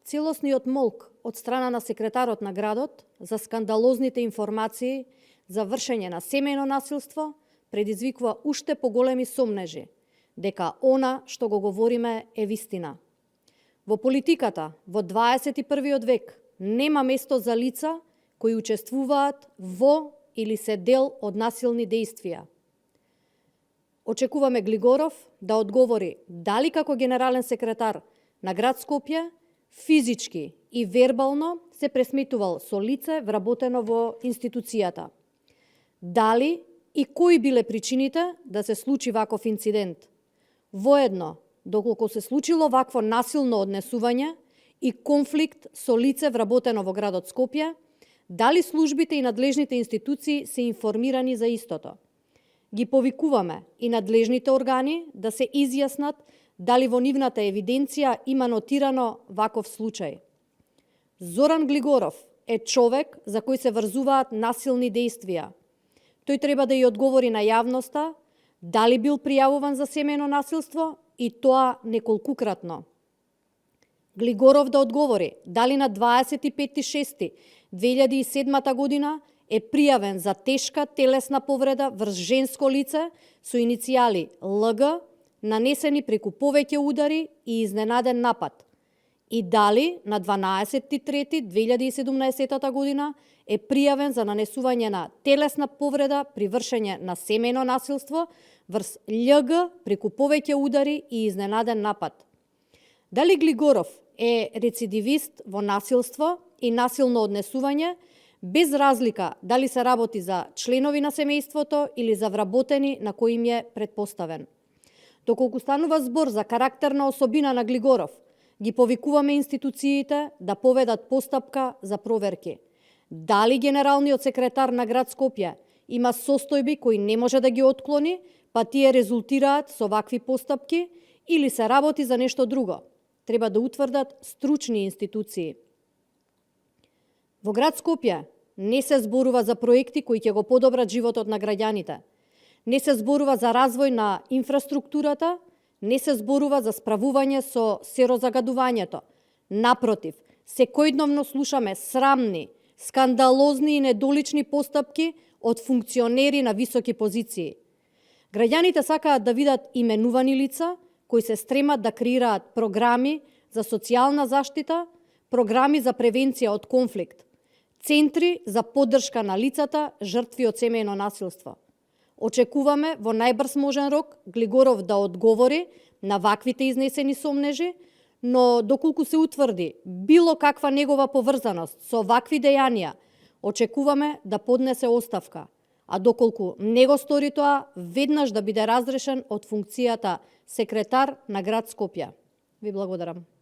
Целосниот молк од страна на секретарот на градот за скандалозните информации за вршење на семејно насилство предизвикува уште поголеми сомнежи дека она што го говориме е вистина. Во политиката во 21. век нема место за лица кои учествуваат во или се дел од насилни дејствија. Очекуваме Глигоров да одговори дали како генерален секретар на град Скопје физички и вербално се пресметувал со лице вработено во институцијата. Дали и кои биле причините да се случи ваков инцидент. Воедно, доколку се случило вакво насилно однесување и конфликт со лице вработено во градот Скопје, дали службите и надлежните институции се информирани за истото. Ги повикуваме и надлежните органи да се изјаснат дали во нивната евиденција има нотирано ваков случај. Зоран Глигоров е човек за кој се врзуваат насилни дејствија. Тој треба да ја одговори на јавноста дали бил пријавуван за семејно насилство и тоа неколкукратно. Глигоров да одговори дали на 25.6.2007 година е пријавен за тешка телесна повреда врз женско лице со иницијали ЛГ, нанесени преку повеќе удари и изненаден напад. И дали на 12.3.2017 година е пријавен за нанесување на телесна повреда при вршење на семејно насилство врз љг преку повеќе удари и изненаден напад. Дали Глигоров е рецидивист во насилство и насилно однесување, без разлика дали се работи за членови на семејството или за вработени на кои им е предпоставен. Доколку станува збор за карактерна особина на Глигоров, ги повикуваме институциите да поведат постапка за проверки. Дали генералниот секретар на град Скопје има состојби кои не може да ги отклони, па тие резултираат со вакви постапки, или се работи за нешто друго, треба да утврдат стручни институции. Во град Скопје не се зборува за проекти кои ќе го подобрат животот на граѓаните. Не се зборува за развој на инфраструктурата, не се зборува за справување со серозагадувањето. Напротив, секојдневно слушаме срамни, скандалозни и недолични постапки од функционери на високи позиции. Граѓаните сакаат да видат именувани лица кои се стремат да креираат програми за социјална заштита, програми за превенција од конфликт, центри за поддршка на лицата жртви од семејно насилство. Очекуваме во најбрз можен рок Глигоров да одговори на ваквите изнесени сомнежи, но доколку се утврди било каква негова поврзаност со вакви дејанија, очекуваме да поднесе оставка, а доколку не го стори тоа, веднаш да биде разрешен од функцијата секретар на град Скопје. Ви благодарам.